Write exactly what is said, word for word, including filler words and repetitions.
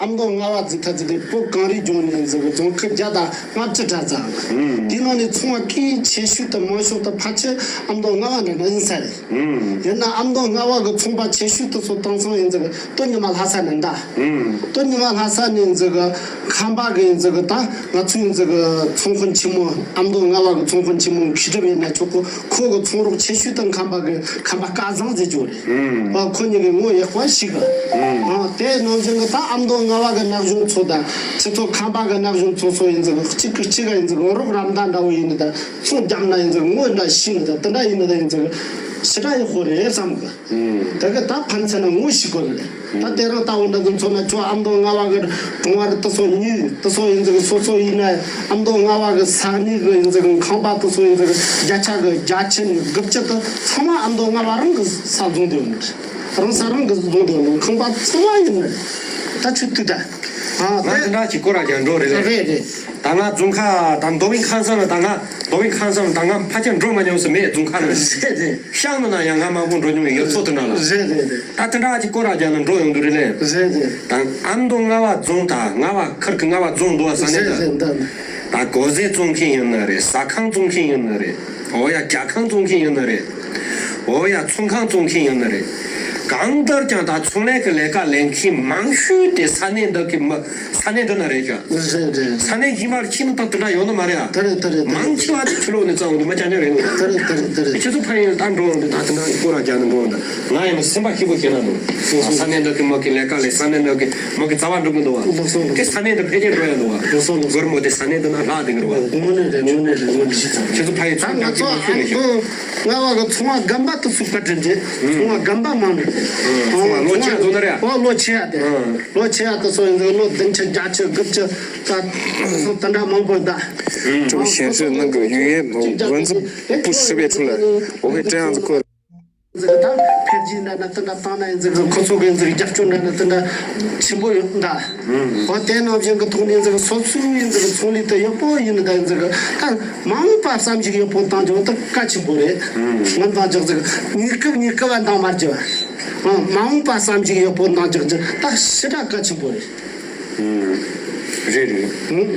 ཨ་མདོ་རྔ་བ་ཟེར་ཐ་ཚིག་དེ་བོད་གངས་རིའི་ལྗོངས་ནས་ཡིན་ཟིག་གི་རྫོང་ཁག་བརྒྱ་དང་ལྔ་བཅུ་གྲངས་ཙམ། ཨུམ། དེའི་ནང་ནས་ཚོང་བ་གལ་ཆེ་ཤོས་དང་མང་ཤོས་དང་ཕལ་ཆེར་ཨ་མདོ་རྔ་བ་འདྲ་འདྲ་ཡིན་ས་རེད། ཨུམ། ཡིན་ན་ཨ་མདོ་རྔ་བ་གི་ཚོང་པ་ཆེ་ཤོས་དེ་ཚོ་དེང་སང་ཡིན་ཟིག་གི་སྟོད་ཉི་མ་ལྷ་ས་ནས་འདྲ། ཨུམ། སྟོད་ཉི་མ་ལྷ་ས་ནས་ཡིན་ཟིག་གི་ཁམས་པ་གི་ཡིན་ཟིག་གི་ད་ང་ཚོའི་ཡིན་ཟིག་གི་ཚོང་དཔོན་ཆེན་མོ་ཨ་མདོ་རྔ་བ་གི་ཚོང་དཔོན་ཆེན་མོ་མཁས་གྲུབ་ཡིན་ན་ཆོག་གི། ཁོ་གི་ཚོང་རོགས་ཆེ་ཤོས་དང་ཁམས་པ་གི་ཁམས་པ་སྐལ་བཟང་ཟེར་རྒྱུ་རེད། ཨུམ། ཨ་ཁོ་གཉིས་ཀྱི་ངོ་ཡག་པ་ཞིག་གི། ཨུམ། ཨ་དེ་ནང་བཞིན་གི་ད་ཨ་མདོ་རྔ་བ་གི་ན་གཞོན་ཚོ་དང་ཁྱེད་ཚོ་ཁམས་པ་གི་ན་གཞོན་ཚོ་ཚོ་ཡིན་ཟིག་གི་གཅིག་གི་གཅིག་ག་ཡིན་ཟིག་གི་རོགས་རམ་ད་འདྲ་བོ་ཡིན་ནི་ད་ཚོང་རྒྱབ་ན་ཡིན་ཟིག་གི་ངོ་འདྲ་ཞིག་ནི་ད་དེ་འདྲ་ཡིན་ནི་ད་ཡིན་ཟིག་གི་ཞི་དྲག་ཡག་པོ་རེད་བསམ་གི། ཨུམ། ད་གི་ད་ཕན་ཚུན་ན་ངོ་ཤེས་དགོས་རེད། ད་དེ་རིང་ལྟ་བུ་འདྲ་ཚོ་མཚོན་ན་ཁྱོད་ཨ་མདོ་རྔ་བ་གི་གྲོང་བར་དུ་སོ་ཉུལ་དུ་སོ་ཡིན་ཟིག་སོ་སོ་ཡིན་ན་ཨ་མདོ་རྔ་བ་གི་ས་གནས་གི་ཡིན་ཟིག་ཁང་པ་དུ་སོ་ཡིན་ཟིག་བརྒྱ་ཆ་གི་བརྒྱ་ཆ་ནས་དགུ་བཅུ་དུ་ཚང་མ་ཨ་མདོ་རྔ་བ་རང་གི་ས་རྫོང་དུ་ཡོད་ནི་རེད། རང་ས་རང་གི་རྫོང་དུ་ཡོད་ནི་ཁང་པ་ཚང་མ་ཡིན་ནི་རེད། ད་ཁྱོད་ཐུག་ད། ཨ་ང་དེ་དེ་འདྲ་ཅིག་སྐོར་ར་རྒྱག་འགྲོ་རེད་ལེ། རེད་རེད། ད་ང་རྫོང་ཁ་ད་མདོ་དབུས་ཁམས་གསུམ་ལ་ད་ང་མདོ་དབུས་ཁམས་གསུམ་ལ་ད་ང་ཕལ་ཆེར་འགྲོ་མ་མྱོང་ས་མེད་རྫོང་ཁ་ལ། རེད་རེད། ཤང་ནང་ན་ཡང་ང་མང་པོ་འགྲོ་མྱོང་ཡོད་ཚོད་དུ་ན་ལ། རེད་རེད་རེད། ད་དེ་འདྲ་ཅིག་སྐོར་ར་རྒྱག་ན་འགྲོ་ཡོང་དུ་རེད་ལེ། རེད་རེད། ད་ཨ་མདོ་རྔ་བ་རྫོང་ད་རྔ་བ་ཁུལ་གི་རྔ་བ་རྫོང་འདུག་བ་ས་གནས་རེད་ད། རེད་ད། ད་གོ་ཟས་བཙོང་མཁན་ཡིན་ནི་རེད། ཟ་ཁང་བཙོང་མཁན་ཡིན་ནི་རེད། འོ་ཡ་རྒྱ་ཁང་བཙོང་མཁན་ཡིན་ནི་རེད། འོ་ཡ་ཚོང་ཁང་བཙོང་མཁན་ཡིན་ནི་རེད། གང་ལྟར་ཀྱང་ད་ཚོང་ལས་ཀྱི་ལས་ཀ་ལས་མཁན་མང་ཤོས་དེ་ས་གནས་འདི་གི་མི་ས་གནས་འདི་ན་རེད་ཀྱང་། རེད་རེད། ས་གནས་གཞན་པར་ཕྱིན་ན་ད་དེ་འདྲ་ཡོད་ནི་མ་རེད་ཨ། དེ་རེད་དེ་རེད་དེ་རེད། མང་ཆེ་བ་དེ་ཕྱི་ལོགས་ནས་བཙལ་འོང་དུས་མི་རྐྱང་རྐྱང་རེད་འོང་། དེ་རེད་དེ་རེད་དེ་རེད། ཁྱེད་ཚོ་ཕ་ཡུལ་ད་འགྲོ་འོང་དུས་ད་དེ་འདྲ་སྐོར་ར་རྒྱག་ནས་འགྲོ་འོང་དུས་ང་ཡིན་ན་སེམས་པ་སྐྱིད་པོ་བྱེད་ན་འདུག་ས་གནས་འདི་གི་མི་གི་ལས་ཀ་ལས་ས་གནས་འདི་གི་མི་གི་རྩ་བ་འགྲུབ་གི་འདུག་བ། ལགས་སོ་ལགས་སོ། དེ་ས་གནས་འདི་འཕེལ་རྒྱས་འགྲོ་ཡ་འདུག་བ། ལགས་སོ་ལགས་སོ། སྒོར་མོ་དེ་ས་གནས་འདི་ན་ལྷག་བསྡད་གི་རེད་བ། དངོས་གནས་རེད་དངོས་གནས་རེད་དངོས་གནས་རེད། ཁྱེད་ཚོ་ཕ་ཡུལ་ད་ཚོང་ང་རྒྱག་ཚོ་གི་མི་ཤེས་ཨ་རེད་ཤག་ཁོ་ང་བ་གི་ཚོང་བ་རྒན་པ་དུ་སུ་པ་དྲན་རེད། ཚོང་བ་རྒན་པ་མང་རེད། ཚོང་བ་ལོ་ཆེ་བ་ཚོ་ན་རེད། ཨོ་ལོ་ཆེ་བ་དེ། ལོ་ཆེ་བ་དུ་སོ་ཡིན་ཟེར་ལོ་བདུན་ཅུ་བརྒྱད་ཅུ་དགུ་བཅུ་ད་སོ་ད་འདྲ་མང་པོ་ད། 这位先生，那个语言文字不是特别出来，我会这样子过的。 ཟིག་ད་འཕེལ་རྒྱས་འདྲ་ན་དེ་འདྲ་བཏང་ན་ཡིན་ཟིག་ཁོ་ཚོ་གི་ཟིག་རྒྱབ་སྐྱོར་འདྲ་ན་དེ་འདྲ་ཆེན་པོ་ཡོད་ད། ཨོ་དེ་ནང་བཞིན་གི་ཐོག་ནས་ཟིག་སོ་སོའི་ཡིན་ཟིག་ཚོང་ལས་དེ་ཡག་པོ་ཡིན་ད་ཡིན་ཟིག་ད་མ་འོངས་པ་བསམ་གཞིག་ཡག་པོ་བཏང་རྒྱུ་དེ་གལ་ཆེན་པོ་རེད། ང་འདང་རྒྱག་ཟིག་ངའི་སྐབས་ངའི་སྐབས་བ་འདང་མ་རྒྱུ། ཨོ་མ་འོངས་པ་བསམ་གཞིག་ཡག་པོ་འདང་རྒྱག་རྒྱུ་ད་ཞེ་དྲག་གལ་ཆེན་པོ་རེད། རེད་རེད།